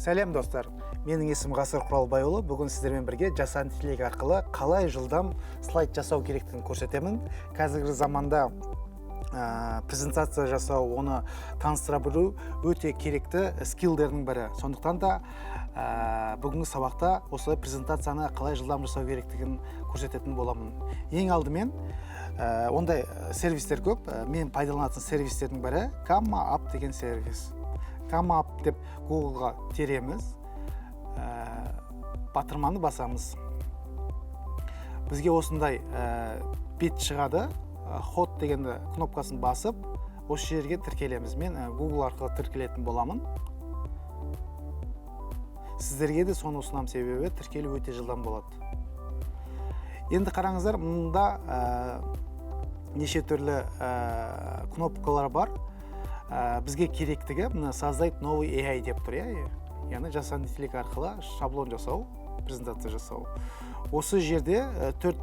Сәлем, достар! Менің есімім Ғасыр Құралбайұлы. Бүгін сіздермен бірге жасанды интеллект арқылы қалай жылдам слайд жасау керектігін көрсетемін. Қазіргі заманда презентация жасау, оны таныстыра білу өте керекті скиллдердің бірі. Сондықтан да бүгінгі сабақта осылай презентацияны қалай жылдам жасау керектігін көрсететін боламын. Ең алдымен ондай сервистер көп. Мен пайдаланатын сервистердің бірі Gamma App деген сервис. Gamma App деп Гуглға тереміз, батырманы басамыз, бізге осындай бет шығады. Вход дегенді кнопкасын басып, осы жерге тіркелеміз. Мен Google арқылы тіркелетін боламын, сіздерге де соны ұсынамын, себебі тіркелу өте жылдам болады. Енді қараңыздар, мұнда неше түрлі кнопкалар бар. Бізге керектігі мына «Создать новый AI» деп тұр, иә, яғни жасанды интеллект арқылы шаблон жасау, презентация жасау. Осы жерде төрт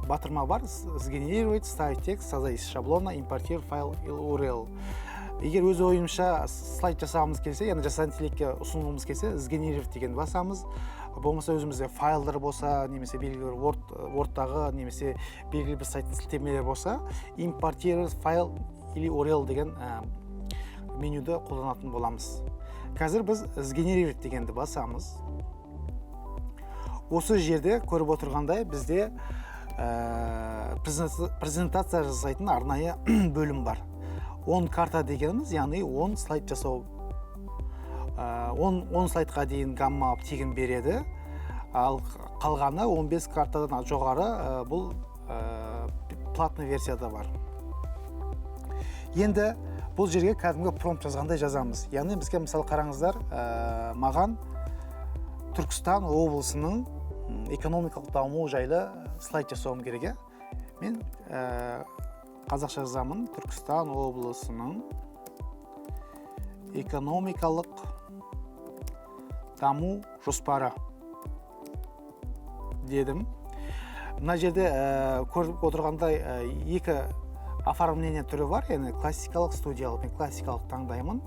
батырма бар: сгенерировать, вставить текст, создать из шаблона, импортировать файл или URL. Егер өз ойымша слайд жасағымыз келсе, яғни жасанды интеллектке ұсынғымыз келсе, «Сгенерировать» деген басамыз. Болмаса өзімізде файлдар болса немесе белгілі бір Wordтағы немесе белгілі бір сайттың сілтемелері болса, «Импортировать файл или URL» деген менюді қолданатын боламыз. Қазір біз «Сгенерировать» дегенді басамыз. Осы жерде көріп отырғандай, бізде презентация жасайтын арнайы бөлім бар. 10 карта дегеніміз, яғни 10 слайд жасау. 10 слайдқа дейін Гамма тегін береді, ал қалғаны 15 картадан жоғары бұл платный версияда бар. Енді бұл жерге кәдімгі промпт жазғандай жазамыз, яғни бізге, мысалы, қараңыздар, маған Түркістан облысының экономикалық дамуы жайлы слайд жасауым керек, иә. Мен қазақша жазамын: «Түркістан облысының экономикалық даму жоспары» дедім. Мына жерде көріп отырғандай, екі оформление түрі бар, яғни классикалық, студиялық. Мен классикалық таңдаймын.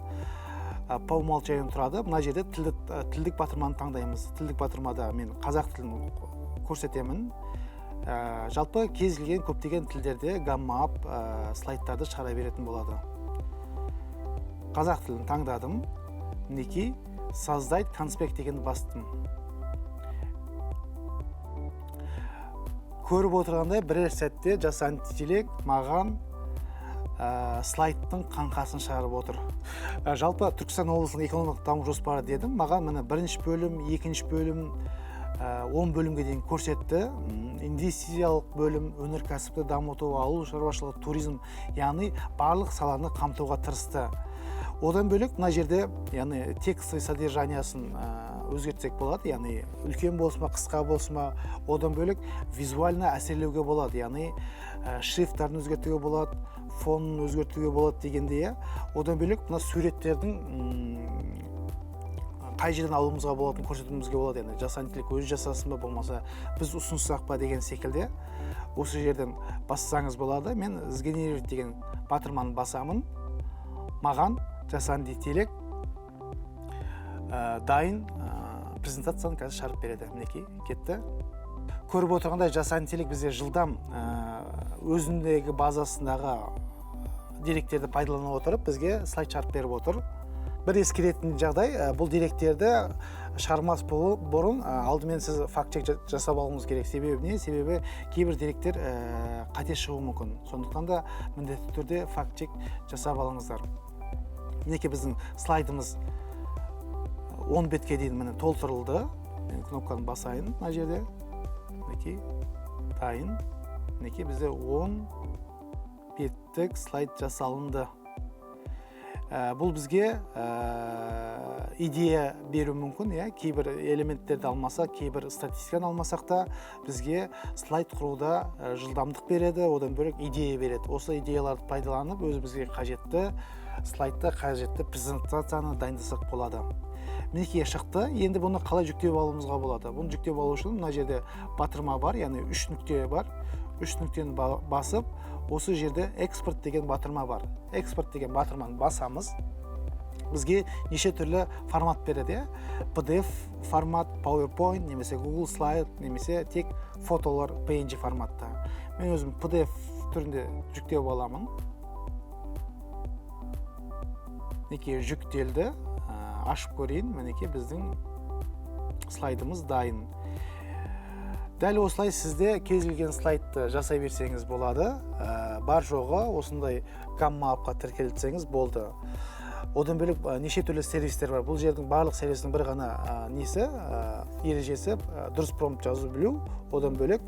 По умолчанию тұрады. Мына жерде тілдік батырманы таңдаймыз. Тілдік батырмада мен қазақ тілін көрсетемін. Жалпы кез келген көптеген тілдерде Гамма Апп слайдтарды шығара беретін болады. Қазақ тілін таңдадым. Мінекей, «Создать конспект» дегенді бастым. Көріп отырғандай, бірер сәтте жасанды интеллект маған слайдтың қаңқасын шығарып отыр. Жалпы «Түркістан облысының экономикалық даму жоспары» дедім. Маған міне бірінші бөлім, екінші бөлім, 10 бөлімге дейін көрсетті. Инвестициялық бөлім, өнеркәсіпті дамыту, ауыл шаруашылығы, туризм, яғни барлық саланы қамтуға тырысты. Одан бөлек мына жерде, яғни текстовый содержаниясын өзгертсек болады, яғни үлкен болсын ба, қысқа болсын ба. Одан бөлек визуально әсерлеуге болады, яғни шрифттарын өзгертуге болады, фонын өзгертуге болады дегендей, иә. Одан бөлек мына суреттердің қай жерден алуымызға болатынын көрсетуімізге болады, яғни жасанды интеллект өзі жасасын ба, болмаса біз ұсынсақ па деген секілді, осы жерден бассаңыз болады. Мен «Сгенерировать» деген батырманы басамын. Маған жасанды интеллект дайын презентацияны қазір шығарып береді. Мінекей, кетті. Көріп отырғандай, жасанды интеллект бізде жылдам өзіндегі базасындағы деректерді пайдалана отырып, бізге слайд шығарып беріп отыр. Бір ескеретін жағдай: бұл деректерді шығармас бұрын алдымен сіз факт чек жасап алуыңыз керек. Себебі не? Себебі кейбір деректер қате шығуы мүмкін. Сондықтан да міндетті түрде факт чек жасап алыңыздар. Мінекей, біздің слайдымыз 10 бетке дейін, міне, толтырылды. Мен кнопканы басайын мына жерде. Мінекей, дайын. Мінекей, бізде 10 беттік слайд жасалынды. Бұл бізге идея беруі мүмкін, иә. Кейбір элементтерді алмасақ, кейбір статистиканы алмасақ та, бізге слайд құруда жылдамдық береді, одан бөлек идея береді. Осы идеяларды пайдаланып, өзімізге қажетті слайдты, қажетті презентацияны дайындасақ болады. Мінекей, шықты. Енді бұны қалай жүктеп алуымызға болады? Бұны жүктеп алу үшін мына жерде батырма бар, яғни үш нүкте бар. Үш нүктені басып, осы жерде «Экспорт» деген батырма бар. «Экспорт» деген батырманы басамыз. Бізге неше түрлі формат береді, иә, PDF формат, PowerPoint немесе Google Слайд, немесе тек фотолар PNG форматта. Мен өзім PDF түрінде жүктеп аламын. Мінекей, жүктелді. Ашып көрейін. Мінекей, біздің слайдымыз дайын. Дәл осылай сізде кез келген слайдты жасай берсеңіз болады. Бар жоғы осындай Гамма Аппқа тіркелсеңіз болды. Одан бөлек неше түрлі сервистер бар. Бұл жердің барлық сервистің бір ғана несі, ережесі: дұрыс промпт жазу білу. Одан бөлек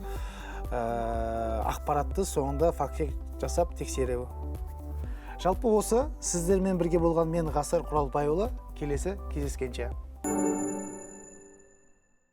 ақпаратты соңында факт жасап тексеру. Жалпы осы. Сіздермен бірге болған мен, Ғасыр Құралбайұлы. Келесі кездескенше.